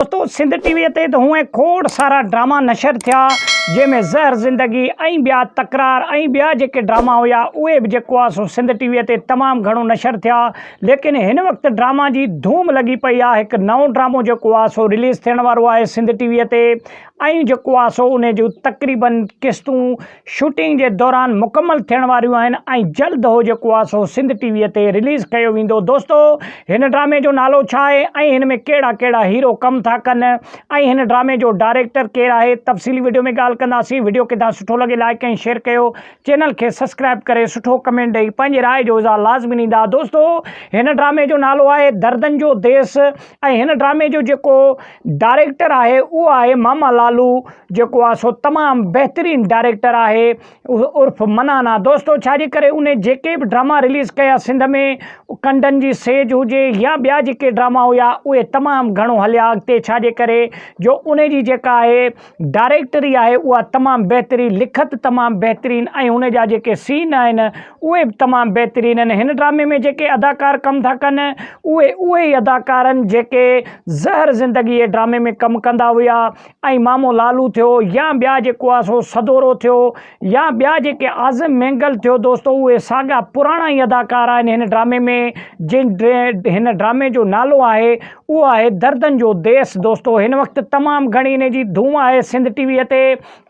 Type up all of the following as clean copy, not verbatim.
دوستو سنڌ ٽي وي تي ته هونئن کوڙ سارا ڊراما نشر ٿيا جنهن ۾ زهر زندگي ۽ ٻيا تڪرار ۽ ٻيا جيڪي ڊراما هيا اهي به جيڪو آ سو سنڌ ٽي وي تي تمام گهڻو نشر ٿيا ليڪن هن وقت ڊراما جي ڌوم لڳي پئي آ هڪ نئون ڊرامو جيڪو آ سو رليز ٿيڻ وارو آهي سنڌ ٽي وي تي ۽ جيڪو آ سو ان جون تقريبن قسطون شوٽنگ جي دوران مڪمل ٿيڻ واريون آهن ۽ جلد هو جيڪو آهي سو سنڌ ٽي وي تي رليز ڪيو ويندو دوستو هن ڊرامي جو نالو ڇا آهي ۽ هن ۾ ڪهڙا ڪهڙا هيرو ڪم ٿا ڪن ۽ هن ڊرامي جو ڊائريڪٽر ڪير آهي تفصيلي وڊيو ۾ ڳالهه ڪنداسين وڊيو ڪٿان سٺو لڳي لائڪ ۽ شيئر ڪيو چينل کي سبسڪرائب ڪري سٺو ڪمينٽ ڏئي پنهنجي راء جو اظهار لازمي ڏيندا دوستو هن ڊرامي جو نالو آهي دردن جو ديس ۽ هن ڊرامي جو جيڪو ڊائريڪٽر آهي اهو آهي ماما لالو جيڪو آهي سو تمام بهترين ڊائريڪٽر آهي عرف منانا دوستو ڇا جي ڪري انهي جيڪي به ڊراما رليز ڪيا سنڌ ۾ ڪنڊن جي سيج هجي يا ٻيا جيڪي ڊراما هيا اهي تمام گهڻو هليا اڳتي ڇا جي ڪري جو انهي جي جيڪا آهي ڊائريڪٽري آهي اها تمام بهترين لکت تمام بهترين ۽ ان جا جيڪي سين آهن اهي به تمام بهترين آهن هن ڊرامي ۾ جيڪي اداڪار ڪم ٿا ڪن اهي اهي ئي اداڪار آهن جيڪي زهر زندگي جي ڊرامي ۾ ڪم ڪندا هيا ۽ مامو لالو ٿيو يا ٻيا جيڪو آهي سو سدورو ٿيو يا ٻيا جيڪي اعظم مينگل ٿيو دوستو اهي ساڳا پراڻا ئي اداڪار آهن هن ڊرامي ۾ جن هن ڊرامي جو نالو آهي اهو آهي دردن جو ديس دوستو هن وقت تمام گهڻي ان جي ڌوم آهي سنڌ ٽي وي تي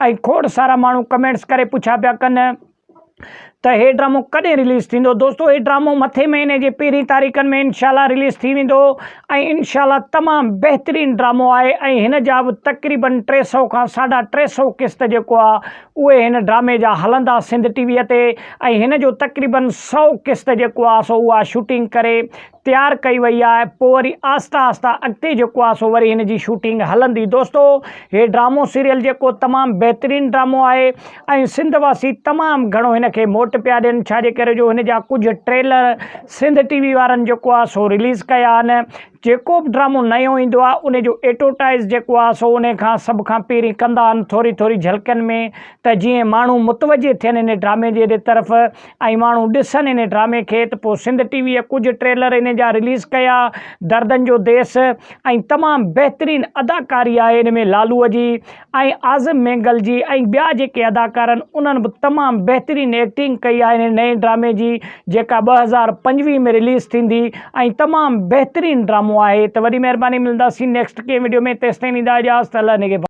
۽ کوڙ سارا ماڻهو ڪمينٽس ڪري پڇا پيا ڪن ته هي ڊرامو ڪڏهن رليز ٿيندو دوستو هي ڊرامو مٿي مهيني جي پهرين تاريخن ۾ انشاء الله رليز ٿي ويندو ۽ انشاء الله تمام بهترين ڊرامو آهي ۽ هن جا به تقريبن 300 کان 350 قسط جيڪو آهي اهي هن ڊرامي جا هلندا سنڌ ٽي وي تي ۽ هن جو تقريبن 100 قسط جيڪو آهي سو اها شوٽنگ ڪري تيار ڪئي وئي آهي پوء وري آهسته آهسته اڳتي جيڪو آهي سو وري هن جي شوٽنگ هلندي دوستو هي ڊرامو سيريل جيڪو تمام بهترين ڊرامو آهي ۽ سنڌ واسي تمام گهڻو هن کي موٽ پيا ڏين ڇا جي ڪري جو هن جا ڪجهه ٽريلر سنڌ ٽي وي وارن جيڪو آهي سو رليز ڪيا آهن جيڪو به ڊرامو نيو ايندو آهي ان جو ايڊورٽائز جيڪو آهي سو ان کان سڀ کان پهرين ڪندا آهن ٿوري ٿوري جهلڪن ۾ ته جيئن ماڻهو متوجه ٿين ان ڊرامي جي طرف ۽ ماڻهو ڏسن ان ڊرامي کي ته پوء سنڌ ٽي ويء ڪجهه ٽريلر ان جا رليز ڪيا دردن جو ديس ۽ تمام بهترين اداڪاري آهي ان ۾ لالوء جي ۽ اعظم مينگل جي ۽ ٻيا جيڪي اداڪار آهن انهن به تمام بهترين ايڪٽنگ ڪئي آهي ان نئين ڊرامي جي جيڪا 2025 ۾ رليز ٿيندي ۽ تمام بهترين ڊرامو آهي ته وڏي مهرباني ملنداسين نيڪسٽ ڪنهن وڊيو ۾ تيستائين ڏيندا اجازت الله نگهبان.